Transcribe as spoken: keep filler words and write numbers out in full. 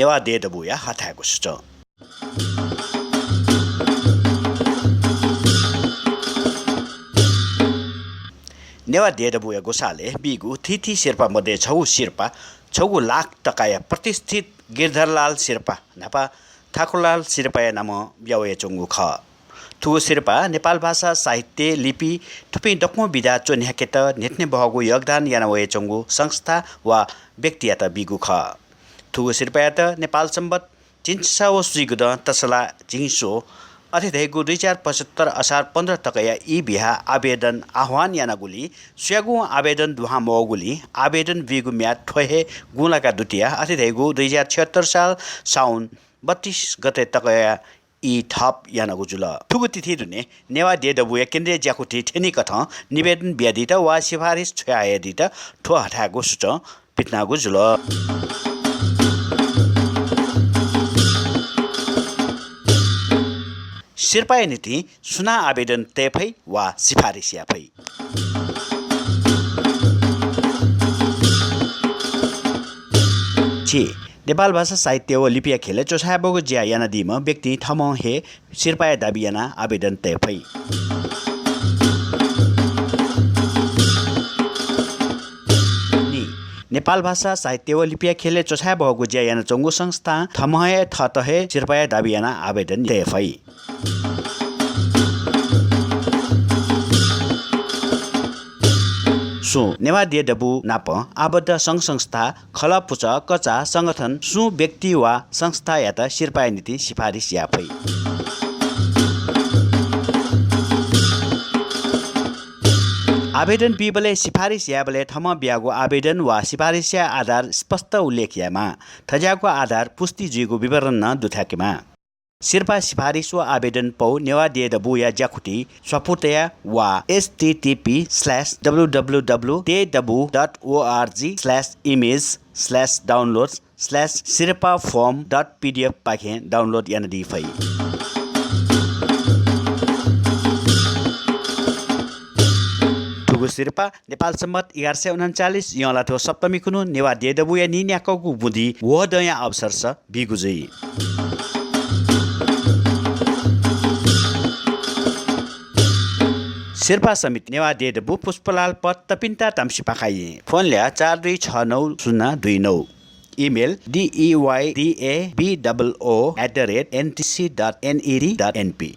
नेवाः देय् दबूया हथाय्‌गु सूचं। नेवाः देय् दबूया ग्वसालय् बीगु थीथी सिरपाः मध्ये छगू सिरपाः छगू लाख तकाया प्रतिष्ठित गिरधरलाल सिरपाः न्हापा ठाकुरलाल सिरपाःया नामं बिया वयाच्वंगु खः। थुगु सिरपाः नेपाल भाषा, साहित्य, लिपि थुपिं दक्वं विधा च्वन्ह्याकेत न्ह्यथने बहःगु योगदान याना वयाच्वंगु संस्था वा व्यक्तियात बीगु खः। थुगु सिरपाःयात नेपाल संवत् झिंछसः व स्वीगुदँ तछला झिंस्वः अथे धइगु दुई हजार पचहत्तर असार पन्ध्र तकया ई बिहाः आवेदन आह्वान यानागुलिं सुयागुं आवेदन दुहां मवःगुलिं आवेदन बीगु म्याद थ्व हे गुंलाका दुतिया अथे धइगु दुई हजार छिहत्तर साल साउन बत्तीस गते तकया ई थप यानागु जुल। थुगु तिथि दुने नेवाः देय् दबूया केन्द्रीय ज्याकुथिइ थ्यनीकथं निवेदन बियादीत वा सिफारिस छ्वयाहयादीत थ्व हथाय्‌गु सूचं पिथनागु जुल। सिरपाःया निंतिं सुनां आवेदन तये फइ वा सिफारिस याये फइ? छि नेपाल भाषा, साहित्य व लिपिया ख्यलय् च्वछाय्‌बहःगु ज्या यानादीम्ह व्यक्तिं थःम्हं हे सिरपाःया दाबी यानाः आवेदन तये फइ। नि, नेपाल भाषा, साहित्य व लिपिया ख्यलय् च्वछाय्‌बहःगु ज्या यानाच्वंगु संस्थां थःम्हं हे थःत हे सिरपाःया दाबी यानाः आवेदन तये फइ। सुं नेवाः देय् दबू नाप आबद्ध संघ संस्था, खलः पुचः, कचा, संगठन, सुं व्यक्ति वा संस्थायात सिरपाःया निंतिं सिफारिस याये फइ? आवेदन बीबलय् सिफारिस यायेबलय् थःम्हं बियागु आवेदन वा सिफारिसया आधार स्पष्ट उल्लेख यायेमाः। थज्याःगु आधार पुष्टि जुइगु विवरण नं दुथ्याकेमाः। सिरपाः सिफारिस व आवेदन पौ नेवाः देय् दबूया ज्याकुथिइ स्वापू तयाः वा http slash www देय् दबू dot org slash image slash download slash सिरपाः form dot pdf पाखें download यानादी फइ। थुगु सिरपाः नेपाल संवत् एघार सय उनन्चालिस यंलाथ्व सप्तमी कुन्हु नेवाः देय् दबूया नीन्याक्वःगु बुदिं वहःदँया अवसरस बीगु जुइ। सिरपाः समिति नेवाः देय् दबू पुष्पलाल पथ तपिन्ता ताम्सिपाखायेँ। फोन ल्याः चार दुई छ नौ शून्य दुई नौ। Email D E Y D A B O O at the rate N T C dot N E D dot N P।